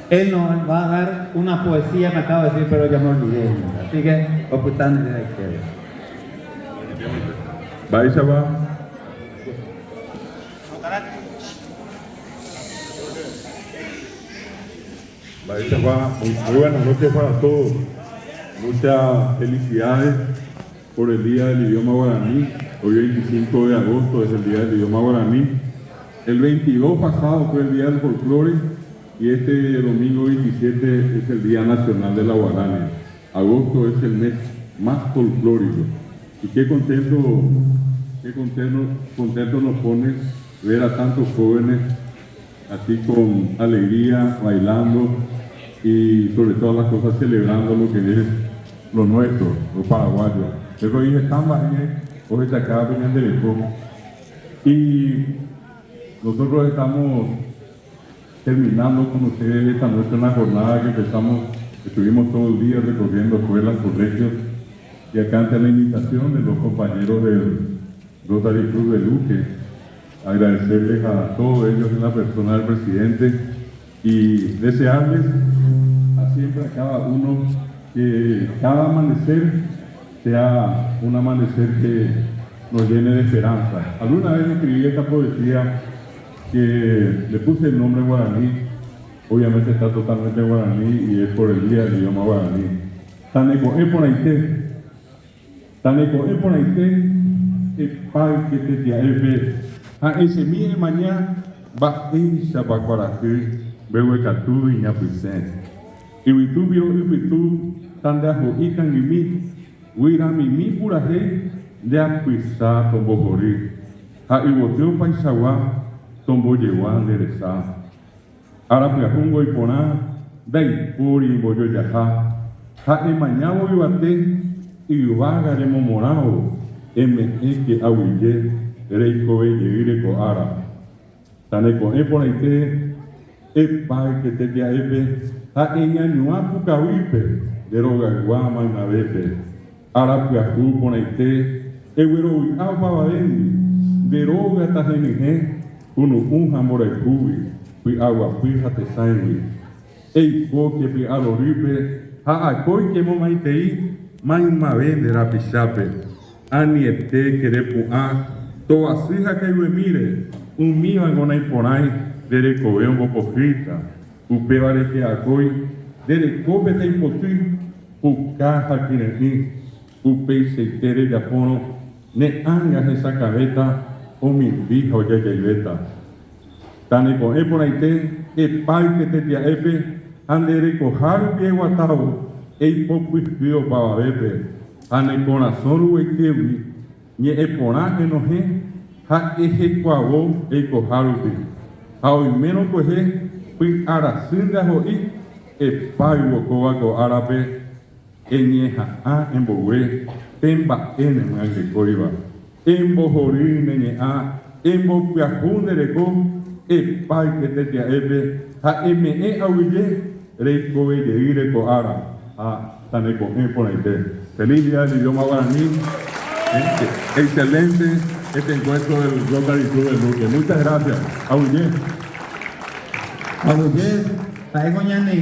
Él nos va a dar una poesía, me acabo de decir, pero ya me olvidé. Así que, opyta nde réra izquierda. Mba'éichapa Mba'éichapa muy buenas noches para todos. Muchas felicidades por el Día del Idioma Guaraní. Hoy 25 de agosto es el Día del Idioma Guaraní. El 22 pasado fue el Día del Folclore y este domingo 27 es el Día Nacional de la Guarania. Agosto es el mes más folclórico. Y qué contento, qué contento, contento nos pone ver a tantos jóvenes así con alegría, bailando y sobre todas las cosas celebrando lo que es lo nuestro, lo paraguayo. Pero dije, ohechaka pe ñande reko. Y nosotros estamos terminando con ustedes esta noche una jornada que empezamos, estuvimos todo el día recorriendo escuelas, colegios, y acá ante la invitación de los compañeros del Rotary Club de Luque, agradecerles a todos ellos en la persona del presidente y desearles a siempre a cada uno que cada amanecer sea un amanecer que nos llene de esperanza. Alguna vez escribí esta poesía que le puse el nombre guaraní, obviamente está totalmente en guaraní y es por el día del idioma guaraní. Taneko'ẽ porãite, taneko'ẽ porãite, epáyke tetia'épe ha esẽmi emaña mba'éichapa kuarahy mbeguekatu iñapysẽ. Yvytu piro'y pytu tandeaho'i kangymi, guyramimi purahéi nde apysa tombohory ha yvoty opaichagua tombojegua nde resa. Ára pyahúngo iporã ndaipóri mbojojaha ha emañávo yvate yvága remomorãvo eme'ẽke aguyje reikove jeýre ko ára. Taneko'ẽ porãite epáyke tetia'épe ha eñañuã pukavýpe nde rogaygua maymavépe. Ára pyahu porãite eguerovy'a opavavéndi, nde róga tahenyhẽ kunu'ũ ha mborayhúgui, py'aguapy ha tesãigui. Eikóke py'arorýpe ha akóike momaitei maymave nde rapichápe. Aniete repu'ã tovasy ha kaiguemíre, umívango naiporãi nde rekove ombopohýita. Upéva rehe akói nde rekópe taipoty, puka ha kyre'ỹ. Upeichaite rejapórõ ne ánga hesakãvéta, omimbi ha ojajaivéta. Taneko'ẽ porãite epáyke tetia'épe ha nde rekoha rupi eguatávo eipopyhy opavavépe ha ne korasõ ruguaitégui ñe'ẽ porã enohẽ ha ehekuavo eikoha rupi. Ha oimérõ kuehe py'arasy ndaho'i epáyvo kóva ko árape Eñeha'ã embogue pe mba'e ne myangekóiva, embohory ne ñe'ã, embopyahu nde reko, epáyke tetia'épe ha eme'ẽ aguyje reikove jeýre ko ára ha taneko'ẽ porãite. Feliz día del idioma guaraní. Excelente este encuentro del Rotary Club de Luque. Muchas gracias. Aguyje. Aguyje, ha'éko ñane.